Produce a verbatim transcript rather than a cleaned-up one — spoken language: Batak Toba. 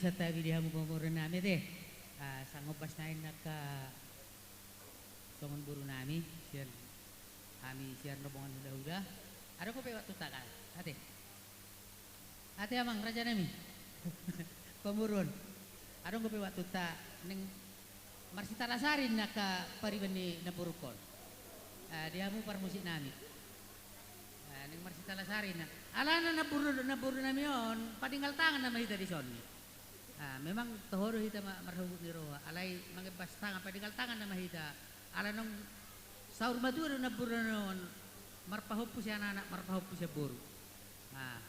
Santabi di hamu pamoruon nami ate. Ah, sanggombas nai angka songon boru nami, sian hami sian rombongan hula-hula. Adong dope waktunta kan? Ate. Ate amang raja nami. Pamoruon. Adong dope waktunta naeng marsitalasari angka pariban ni namborungkon. Ah, di hamu parmusik nami. Ah, naeng marsitalasari na. Alana namboru, namboru nami on, padenggal tangan nama hita dison. Ah, memang toho do hita ma-, marhabot ni roha, alai mangembas tangan, padenggal tangan nama hita. Ala naung saur matua do namboru nami on, marpahompu sian anak, marpahompu sian boru. Ah,